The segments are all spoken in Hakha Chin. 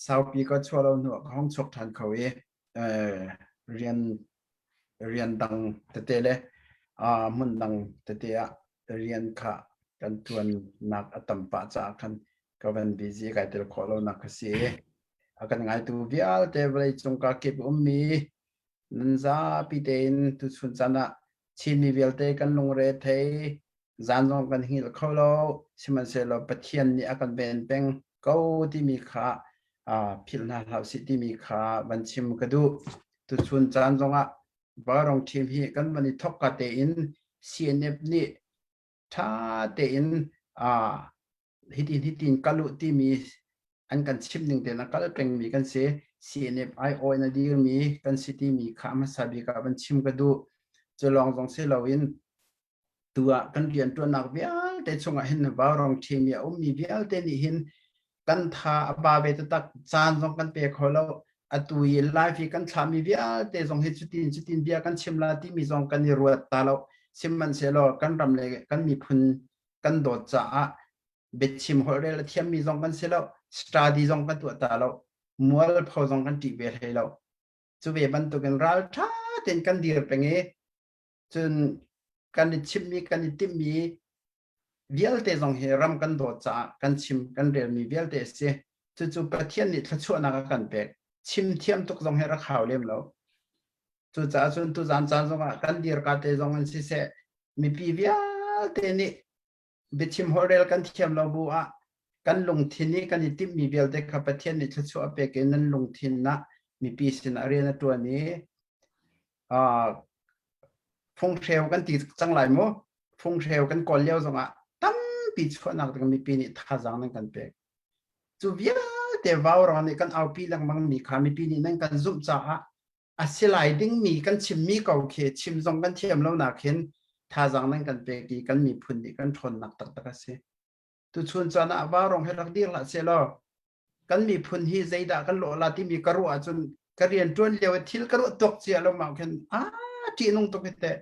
Saupi ka chuah lo hnu ah ka hong chuak ṭhan kho i rian rian dang tete le hmun dang tete ah rian kha kan ṭuannak a tam pah caah khan ka van busy kai tel khawh lonak ka si. A kan ngaitu vialte vawleicung kakip ummi nan zapi tein tuchun caan ah Chinmi vialte kan lungre thei zan zong kan hngilh kho lo sihmanhsehlaw Pathian nih a kan ven peng ko timi kha philh hna hlah usih timi kha van chim ka duh. Tuchun caan zongah Vaurawng team hi kan van i thawk ka tein CNF nih ṭha tein hitin hitin kal u timi an kan chimh ning tein a kal pengmi kan si. CNF aiawh in a dirmi kan si timi kha hmasa bik ah van chim ka duh. Cu lawng zong si loin tu ah kan rianṭuannak vialte chungah hin vaurawng team i a ummi vialte nih hin kan tha a ba ve taktak caan zong kan pe kho lo atu i live i kan thlahmi vialte zong hi cutin cutin bia kan chim la timi zong kan i ruat ta lo sihmanhsehlaw kan ram le kan miphun kan dawt caah biachim holhrel a thiammi zong kan si lo study zong kan tuah ta lo mualpho zong kan ṭih ve hlei lo cu ve bantukin ral ṭha tein kan dir peng i cun kan i chimmi kan i timhmi vialte zong hi ram kan dawt caah kan chim kan relmi vialte a si cucu Pathian nih thluachuahnak a kan pek chim thiam tuk zong hi rak hau lem lo cucaah cun tuzaan caan zongah kan dirka te zong in siseh mipi vialte nih biachim holhrel kan thiam lo bu ah kan lungthin i kan i timhmi vialte kha Pathian nih thluachuah a pek i nan lungthin ah mipi sinah rian a ṭuan i phunghreu kan ti cang lai mu phunghreu kan kawl lio zongah tampi chuahnak ding mipi nih thazaang nan kan pek cu vialte vaurawng nih kan aupi lengmang mi kha mipi nih nan kan zumh caah a si lai dingmi kan chimmi ko khi chim zong kan thiam lo nak hin thazaang nan kan pek i kan miphun nih kan ṭhawnnak taktak a si. Tuchun caan ah vaurawng hi rak dir hlah sehlaw kan miphun hi zeidah kan lawh la timi ka ruah ahcun ka rian ṭuan lio i thil ka ruah tuak cia lo ma khin a ṭihnung tuk hi teh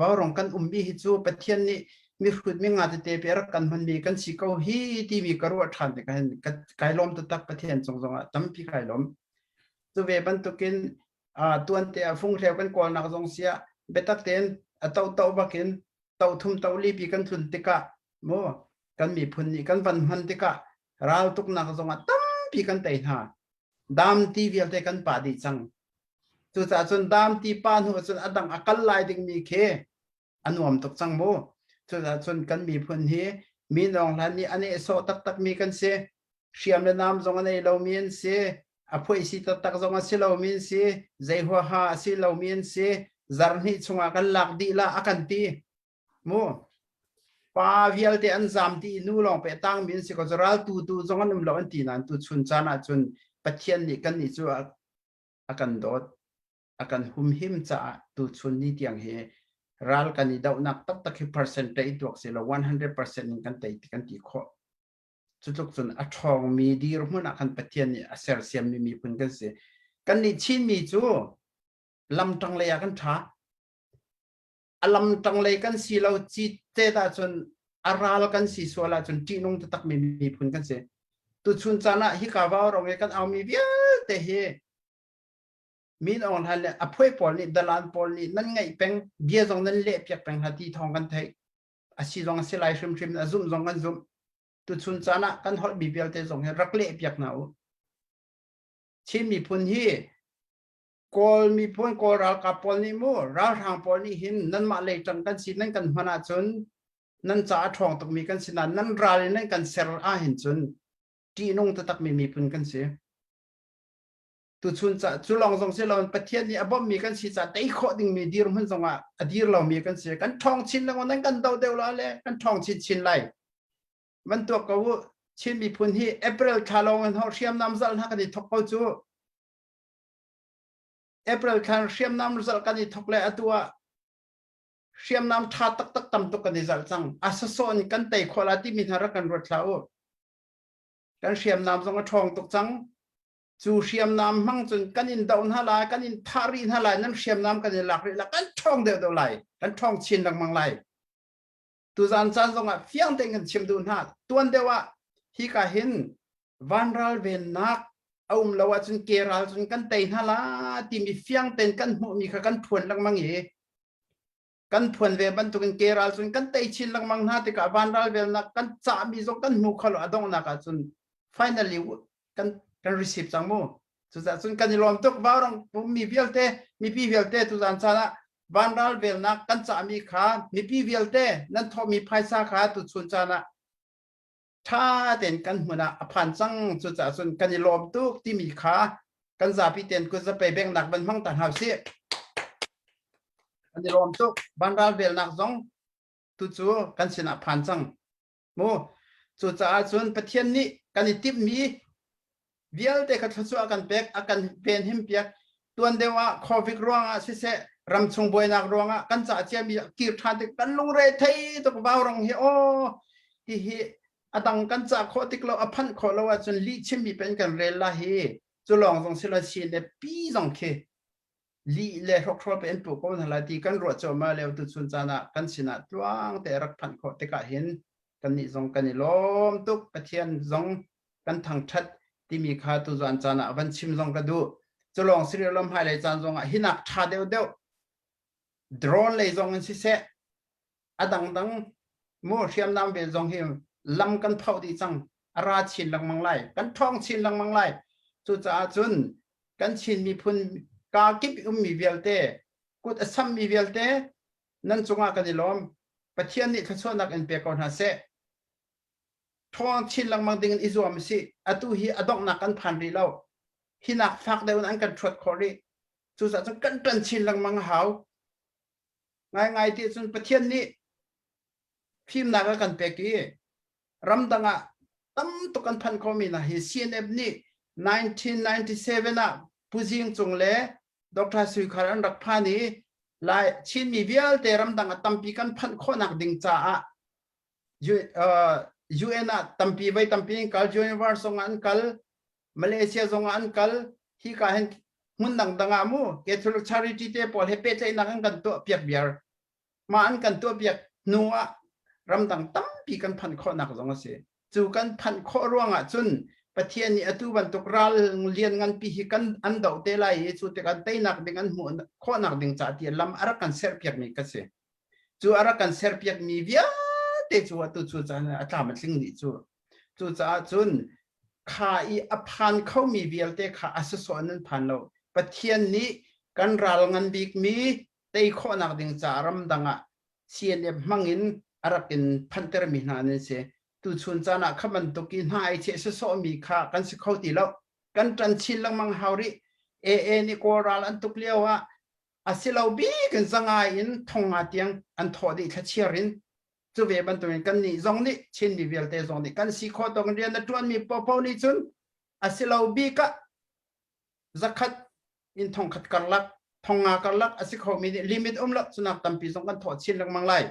vaurawng kan ummi hi cu Pathian nih mihrut mi nga tete pe rak kan hmanmi kan si ko hi timi ka ruah ṭhan tikah hin kai lawm taktak Pathian cung zongah tampi kai lawm. Cu ve bantukin tuante ah funghreu kan kawlnak zong siah biatak tein a to bakin to thum to li pi kan tlun tikah mu kan miphun nih kan van hman tikah raltuknak zongah tampi kan tei hna. Damti vialte kan pah dih cang. Cucaah cun damti pa hnu cun a dang a kal lai dingmi khi a nuam tuk cang mu. Cucaah cun kan miphun hi mi nawng hlan nih a nehsawh taktakmi kan si. Hriam le nam zong a nei lomi an si. A phuaisi taktak zong a si lomi an si. Zei huaha a si lomi an si. Zarhnih chungah kan lak dih la a kan ti. Mu. Pa vialte an zam ti i nu lawng pe tangmi an si ko. Ral tu tu zong an um lo an ti nain tu chun caan ah cun Pathian nih kan nih cu a kan dawt. A kan humhim caah tuchun ni tiang hi ral kan i dohnak taktak hi percentage tuak si lo 100% in kan tei ti kan ti khawh. Cutluk cun a ṭhawngmi dirhmun ah khan Pathian nih a sersiammi miphun kan si. Kan nih Chinmi cu lamṭang lei ah kan ṭha. A lamṭang lei kan si lo ci tet ahcun a ral kan si sual ahcun ṭihnung taktakmi miphun kan si. Tuchun caan ah hika vaurawng i kan aumi vialte hi Min Aung Hlaing le a phuai pawl nih dalan pawl nih nan ngaih peng bia zong nan leh piak peng hna ti thawng kan theih a si zong a si lai hrimhrim a zumh zong kan zumh tuchun caan ah kan holh mi vialte zong hi rak leh piak hna u Chin miphun hi Kawl miphun Kawl ralkap pawl nih mu ralhrang pawl nih hin nanmah lei ṭang kan si nan kan hman ahcun nan ca a ṭhawng tukmi kan si nain nan ral in nan kan ser ahhin cun ṭihnung taktakmi miphun kan si. Tuchun ca cu lawng zong si loin Pathian nih a bawmhmi kan si caah tei khawh dingmi dirhmun zongah a dir lomi kan si. Kan ṭhawng chin lengmang nan kan do deuh lo le kan ṭhawng chin chin lai. Van tuak ko u. Chin miphun hi April thla lawng in ho hriamnam zalh hna kan i thok ko cu. April thla hriamnam zalh kan i thok le atu ah hriamnam ṭha taktak tam tuk kan i zalh cang. A sasawh in kan tei khawh la timi hna rak kan ruat hlah u. Kan hriamnam zong a ṭhawng tuk cang. Cu hriamnam hmang cun kan in doh hna lai, kan in thah rih hna lai, nan hriamnam kan in lak rih lai, kan ṭhawng deuh deuh lai, kan ṭhawng chin lengmang lai. Tuzaan caan zongah fiang tein kan chim duh hna. Tuan deuh ah hika hin vanral vennak. A um lo ahcun ke ral cun kan tei hna la timi fiang tein kan hmuhmi kha kan phuan lengmang i kan phuan ve bantukin ke ral cun kan tei chin lengmang hna tikah vanral velnak kan cahmi zong kan hmu kho lo. A donghnak ahcun finally kan kan receive cang mu. Cucaah cun kan i lawm tuk. Vaurang mi vialte, mipi vialte, tuzan caan ah vanral velnak kan cahmi kha mipi vialte nan thawhmi phaisa kha tuchun caan ah ṭha tein kan hmun ah a phan cang. Cucaah cun kan i lawm tuk timi kha kan zapi tein kut zapei bengnak van hmang ta hna usih. Kan i lawm tuk. Vanral velnak zong tu cu kan sinah phan cang mu. Cucaah cun Pathian nih kan i timhmi vialte kha thluachuah a kan pek, a kan venhim piak. Tuan deuh ah COVID ruangah siseh, ramchung buainak ruangah kan cah ciami kir ṭhan tik kan lungre thei tuk. Vaurang hi aw hihi a dang kan cah khawh tik lo, a phanh khawh lo ahcun lih chimmi pen kan rel la hi. Cu lawng zong si lo, si le pi zong khi lih le hrokhrawl pe an puh ko hna lai ti kan ruah cuahmah lio. Tu chun caan ah kan sinah tluang te rak phanh khawh tikah hin kannih zong kan i lawm tuk, Pathian zong kan thangṭhat timi kha tuzan caan ah van chim zong ka duh. Cu lawng si rih lo, hmailei caan zong ah hinak ṭha deuhdeuh drone lei zong in siseh, a dangdang mu hriamnam ve zong hi lam kan phoh dih cang. A ra chin lengmang lai, kan ṭhawng chin lengmang lai. Cucaah cun kan Chin miphun kaa kip ummi vialte, kut a sammi vialte, nan cungah kan i lawm. Pathian nih thluachuahnak in pe ko hna seh. Ṭhawng chin lengmang ding in i zuam usih. Atu hi a donghnak kan phan rih lo. Hinak fak deuh in an kan ṭhuat khawh rih. Cucaah cun kan ṭan chin lengmang a hau. Ngaingai ti cun Pathian nih fimnak a kan pek i ramdang ah tam tuk kan phanh khomi hna hi CNF nih 1997 ah Pu Zing Cung le Dr. Sui Khar an rak phan i Lai Chinmi vialte ramdang ah tampi kan phanh khawhnak ding caah UN ah tampi voi tampi an kal, Universe zong ah an kal, Malaysia zong ah an kal, hi ka hin hmun dangdang ah mu Catholic Charity te pawl he pehtlaihnak an kan tuah piak biar. Mah an kan tuah piak hnu ah ramdang tampi kan phanh khawhnak zong a si. Cu kan phanh khawh ruangah cun Pathian nih atu bantuk ral lian nganpi hi kan an doh te lai i cu tikah teinak ding an hmuh khawhnak ding ca ti lam a rak kan serpiakmi ka si. Cu a rak kan serpiakmi vialte cu atu cu caan a tlam a tling dih cu. Cucaah cun kha i a phan khomi vialte kha a sawsawh in an phan lo. Pathian nih kan ral ngan bikmi tei khawhnak ding caah ramdang ah CNF hmang in a rak in phanhtermi hna an si. Tuchun caan ah kha bantuk i hna ai cheh sawsawhmi kha kan si kho ti lo. Kan ṭan chin lengmang hau rih. AA nih Kawl ral an tuk lio ah a si lo bik in zangai in thonga tiang an thawh dih thlachiar in. Cu ve bantukin kan nih zong nih, Chinmi vialte zong nih, kan si khawh tawk in rian a ṭuanmi popo nih cun a si lo bik ah 100 in 1000 karlak, 5000 karlak a si khomi nih limit um lo, cunak tampi zong kan thawh chin lengmang lai.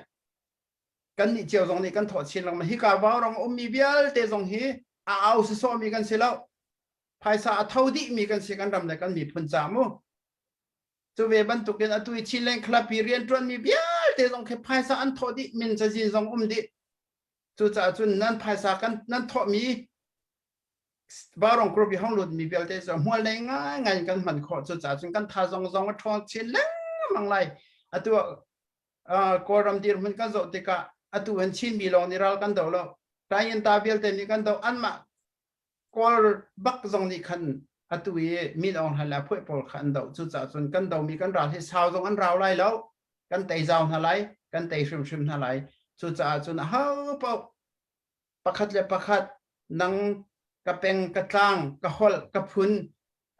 Kan nih cio zong nih kan thawh chin lengmang. Hika vaurang ummi vialte zong hi a au sawsawhmi kan si lo, phaisa a tho dihmi kan si, kan ram le kan miphun ca mu. Cu ve bantukin atu i Chinland Club i rianṭuanmi vialte zong khi phaisa an thawh dih, min cazin zong um dih. Cucaah cun nan phaisa kan nan thawhmi Barong Group i hong lutmi vialte cu hmual nei ngaingai in kan hman khawh. Cucaah cun kan tha zong zong a ṭhawng chin lengmang lai. Atu uh, Kawlram dirhmun kan zoh tikah atu hin Chinmi lawng nih ral kan do lo. Tayin ta vialte nih kan do. Anmah Kawl bak zong nih khan atu i Min Aung Hlaing le a phuah pawl kha an doh. Cucaah cun kan domi kan ral hi sau zong an rau lai lo. Kan tei zau hna lai, kan tei hrimhrim hna lai. Cucaah cun aho paoh pakhat le pakhat nang ka peng, ka tlang, ka holh, ka phun,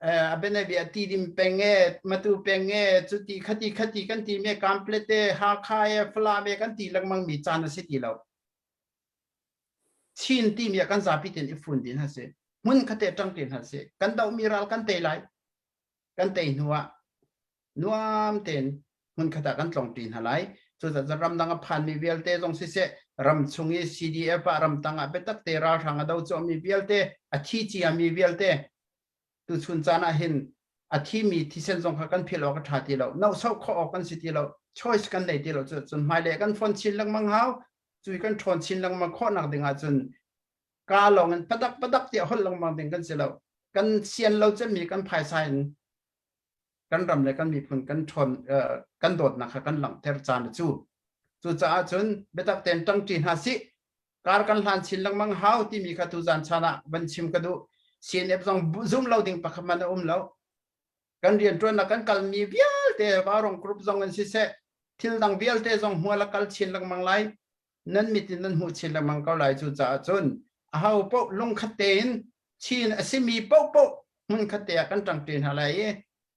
a bianabia Tidim peng e, Matu peng e, cuti khati khati kan ti mi Kamplet e, Hakha e, Falam e kan ti lengmang mi caan a si ti lo. Chin timi ah kan zapi tein i fun ding hna si. Hmun khate ṭang ti hna si. Kan dohmi ral kan tei lai. Kan tei hnu ah nuam tein hmun khat ah kan tlong ṭi hna lai. Cucaah ramdang a phanmi vialte zong siseh, ram chung i CDF ah ramtang ah biatak te ralhrang a do cuahmi vialte, a thi ciami vialte, tuchun caan ah hin a thimi thisen zong kha kan philh awk a ṭha ti lo. Nohsoh khawh awk kan si ti lo. Choice kan nei ti lo. Cun hmailei kan fon chin lengmang hau. Cui kan ṭhawn chin lengmang khawhnak ding ahcun ka lawng in padak padak tiah holh lengmang ding kan si lo. Kan sian lo cemmi kan phaisa in kan ram le kan miphun kan ṭhawn kan dawtnak kha kan langhter caan cu. Cucaah cun biatak tein ṭangṭi hna sih. Kar kan hlan chin lengmang hau timi kha tuzan chan ah van chim ka duh. CNF zong zum lo ding pakhat man a um lo. Kan rianṭuannak kan kalmi vialte Vaurong group zong in siseh thil dang vialte zong hmual a kal chin lengmang lai. Nan mit in nan hmuh chin lengmang ko lai. Cucaah cun aho paoh lungkhat tein Chin a simi paohpaoh hmunkhat te ah kan ṭangṭi hna lai i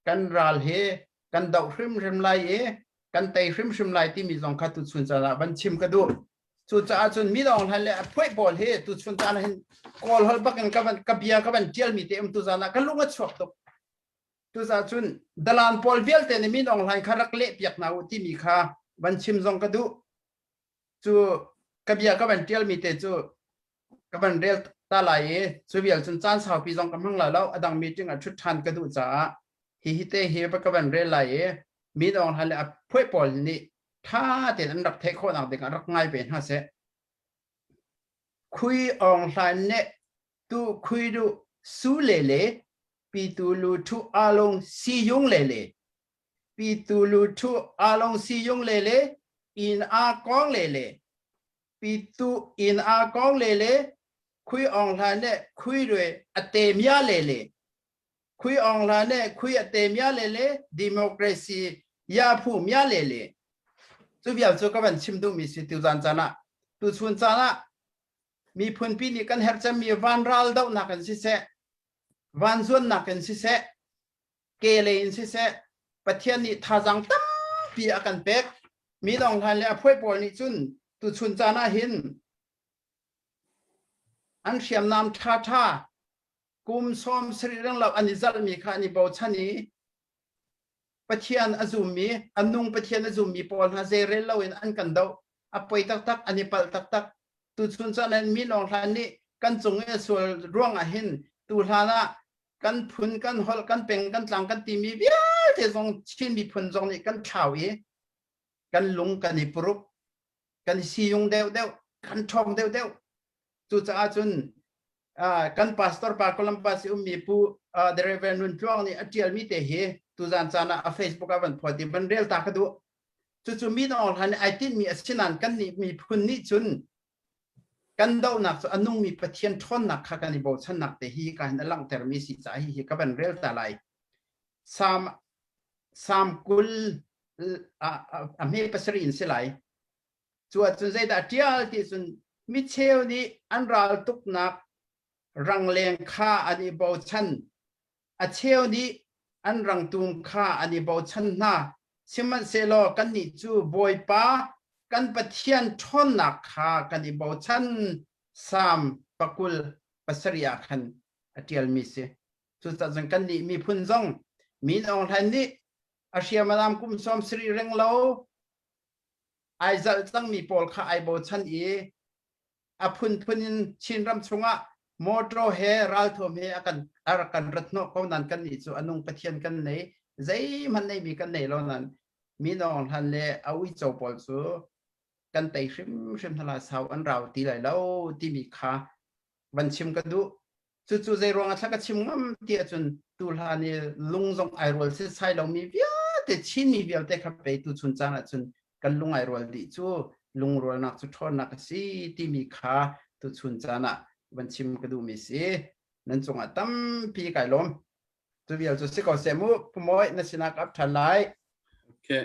kan ral hi kan doh hrimhrim lai i kan tei hrimhrim lai timi zong kha tuchun caan ah van chim ka duh. Cucaah cun mi lawng hlan le a phuaih pawl hi tuchun caan ah hin Kawl holh bak in ka van ka bia ka van ṭialmi te um tuzaan ah ka lung a chuak tuk. Cucaah cun dalaan pawl vialte nih Min Aung Hlaing kha rak leh piak hna u timi kha van chim zong ka duh. Cu ka bia ka van ṭialmi te cu ka van rel ta lai i cu vial cun caan saupi zong ka hmang lai lo a dang meeting ah ṭhut ṭhan ka duh caah hihi te hi ka van rel lai i Min Aung Hlaing le a phuaih pawl nih ṭha tein an rak theih khawhnak ding ah rak ngai ve hna seh. Khui Aung Hlaing nih tu khui duh su le le pi tu lu thu alung si yung le le pi tu lu thu alung si yung le le in a kong le le pi tu in a kong le le khui Aung Hlaing le khui rue a te mya le le khui Aung Hlaing le khui a te mya le le democracy ya phu mya le le cu vial cu ka van chim duhmi si tu zan caan ah tu chun caan ah miphun pi nih kan herh cemmi van ral dohnak in siseh van zuannak in siseh ke lei in siseh Pathian nih thazaang tampi a kan pek mi dong hlan le a phuai pawl nih cun tuchun caan ah hin an hriamnam ṭhaṭha kum 70 reng lo an i zalhmi kha an i bochan i Pathian a zummi a nung Pathian a zummi pawl hna zeirel loin an kan doh a poi taktak an i palh taktak tuchun caan ah mi lawng hlan nih kan cung i a sual ruangah hin tu hlan ah kan phun kan holh kan peng kan tlang kan timi vialte zong Chin miphun zong nih kan thlau i kan lung kan i puruk kan i siyung deuhdeuh kan ṭhawng deuhdeuh cucaah cun kan pastor pa Columbus i ummi pu the Reverend Nun Tluang nih a ṭialmi te hi tuzan caan ah a Facebook ah van phawt i van rel ta ka duh cucu mi dong hlan ai tinhmi a si nain kan nih miphun nih cun kan dohnak cu a nungmi Pathian ṭhawnnak kha kan i bochannak te hi ka hin a langhtermi si caah hi hi ka van rel ta lai Psalm Psalm 20 a hme pasarih in si lai Cu ahcun zeidah ṭial ti cun micheu nih an raltuknak rangleng kha an i bochan. A cheu nih an rangtum kha an i bochan hna. Sihmanhsehlaw kannih cu Bawipa kan Pathian ṭhawnnak kha kan i bochan. Salm pakul pasarih ah khan a ṭialmi si. Cucaah cun kannih miphun zong Min Aung Hlaing nih a hriamnam kum 70 reng lo ai zalh cangmi pawl kha ai bochan i a phunphun in Chinram chungah motor he ralthuam he a kan a rak kan rat hnawh ko nan kan nih cu a nung Pathian kan nei zeihmanh neimi kan nei lo nan mi nawng hlan le a uico pawl cu kan tei hrimhrim hna lai sau an rau ti lai lo timi kha van chim ka duh Cucu zeiruang ah thla ka chim ngam ti ahcun tu hlan i lung zong ai rual setsai lomi vialte Chinmi vialte kha pei tuchun caan ahcun kan lung ai rual dih cu lungrualnak cu ṭhawnnak a si timi kha tuchun caan ah van chim ka duhmi si. Nan cungah tampi kai lawm. Cu vial cu si ko seh mu. Pu Mawi, na sinah ka ap ṭhan lai. Okay.